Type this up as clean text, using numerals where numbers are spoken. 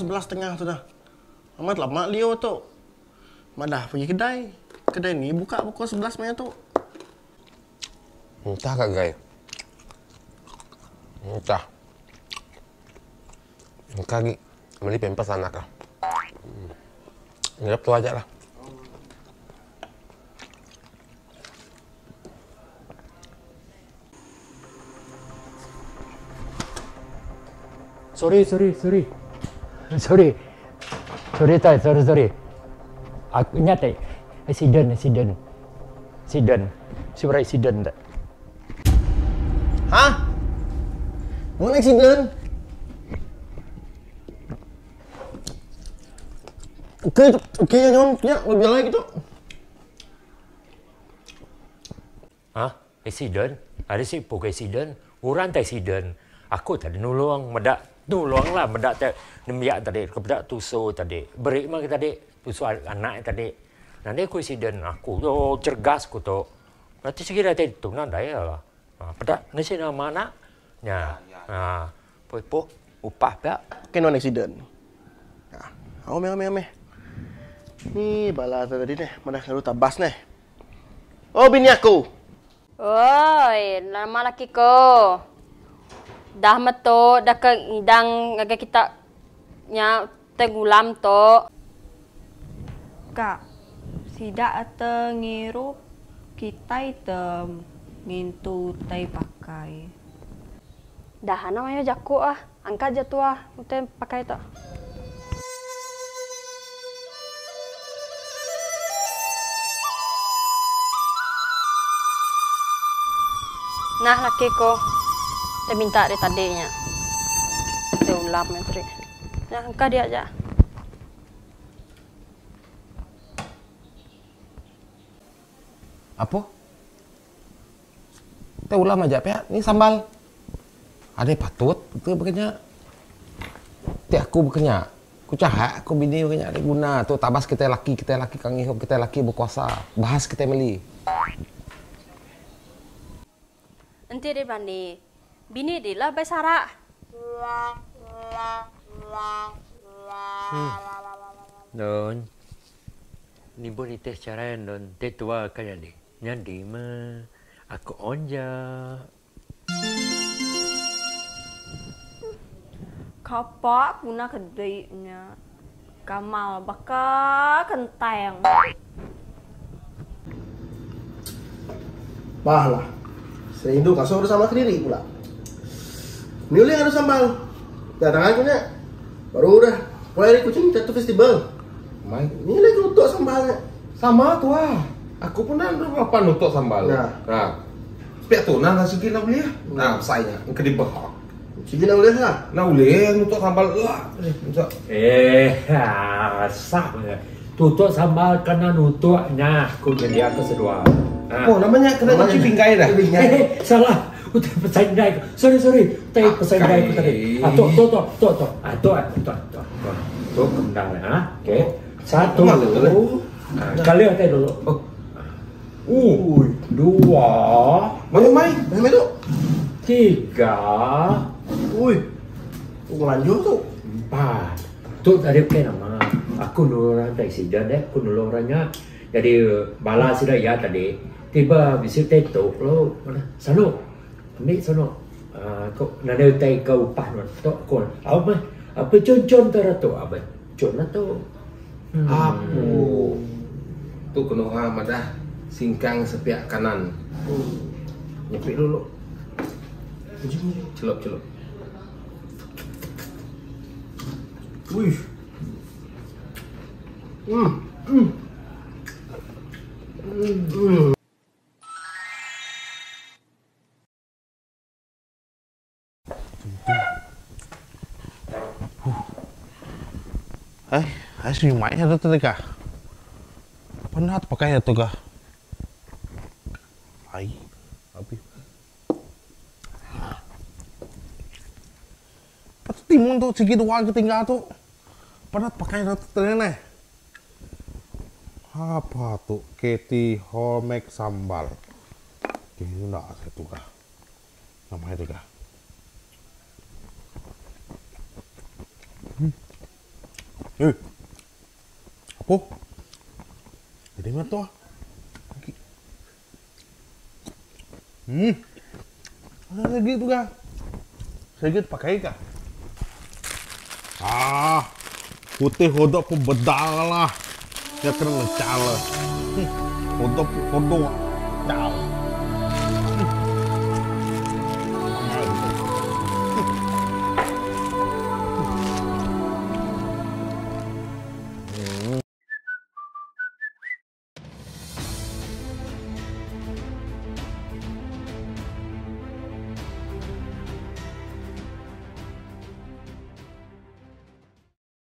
11 setengah tu dah. Amat lama Leo tu. Madah pergi kedai. Kedai ni buka pukul 11 maya tu. Entah ka gai. Entah. Engka agi meli pampers anak ka. Ngirup tu aja lah. Sorry, sorry, sorry. Sorry. Sorry tai, sorry, sorry. Aku nya tai accident, accident. Accident. Si orang accident tak. Ha? Nuan accident? Okey, okey nyom, nya lebih lagi tu. Hah? Accident? Ari sipu ke accident? Orang ti accident. Aku tadi nulung meda nulung lah meda te nembiak tadi ke peda tusu tadi. Beri mah ke tadi tusu anak tadi. Nadai ku accident aku tu cergas ku tu. Reti sigi reti tu nadai lah. Ha peda ngisi nama anak nya. Ha puh puh upah pia. Ke nuan accident. Ha au meh au meh au meh. Ni bala tadi neh madah ngalu tabas neh. Oh bini aku. Oi, nama laki ko. Dah metu dah ke ngidang ngagai kita nya tai ngulam tu. Ka sida te ngirup kitai te ngintu tai pakai. Dah anang mayuh jaku ah, angkat ja tuah utai pakai tu. Nah laki ko te minta ari tadi nya. Te ulam nya tadi. Nah engka dia aja. Apo? Teh ulam aja pia ni sambal. Adai patut ke baka nya. Ti aku baka nya, ku chahak ku bini baka nya adai guna tu tabas kitai laki, kitai laki ka ngihup, kitai laki bekuasa, bahas kitai meli. Enti deh bani, bini dih lah bai sarak. Hmm. Don. Nibuh nitih chara endon ti tua ka nyadi. Nyadi meh aku on ja. Kapa guna kedi nya. Gamal baka kentang. Bah lah. Serindu ngasuh adu sambal kediri pula. Ni ulih adu sambal. Dah tangan ku nya. Baru udah pulai ari Kuching Tattoo Festival. Mai. Ni ulih kelutuk sambal nya. Sama tu ah. Aku pun dah berapa nutuk sambal. Nah. Ha. Sepiak tu nah sigi nak ulih. Nah, besai nya. Engka dibehak. Sigi nak ulih lah. Nak ulih nutuk sambal lah. Eh, sah tutuk sambal kena nutuk nya aku nyendia ke sedua. Oh, nama nya kena nyuci pinggai dah. Eh, salah. Utai pesai indai ku. Sorry, sorry. Utai pesai indai ku tadi. Ah, tu, tu, tu, tu, tu. Ah, tu, ah, tu, tu, tu. Tu kemendar ha. Okey. Satu. Ah, kali utai dulu. Oh. Dua. Mana mai? Mana mai tu? Tiga. Ui. Tu ngelanjur tu. Empat. Tu tadi bukai nama. Aku nulung orang ti accident deh. Aku nulung orang nya. Jadi bala sida iya tadi tiba bisi utai tu lalu madah sanu ambi sanu uhh ku nadai utai ke upah nuan tu ku au meh ape chun chun tu ira tu abe chun lah tu. Apu. Tu kenu orang madah singkang sepiak kanan. Nyepi dulu. Celup celup. Uish. Hmm. Hmm. Hmm. Ai, ai senyumai nya tu tadi kah. Penat pakai nya tu kah. Ai, abi. Patut timun tu sigi dua ke tinggal tu. Penat pakai nya tu tadi neh. Apa tu Kathy Homek sambal. Tinggal saya tu kah. Nama itu kah. Hmm. Eh. Apo? Jadi meh tu. Hmm. Ada lagi tu kah? Sigi pakai kah? Ah. Putih hodok pun bedal lah. Ya kena ngecal. Hodok hodok. Cal.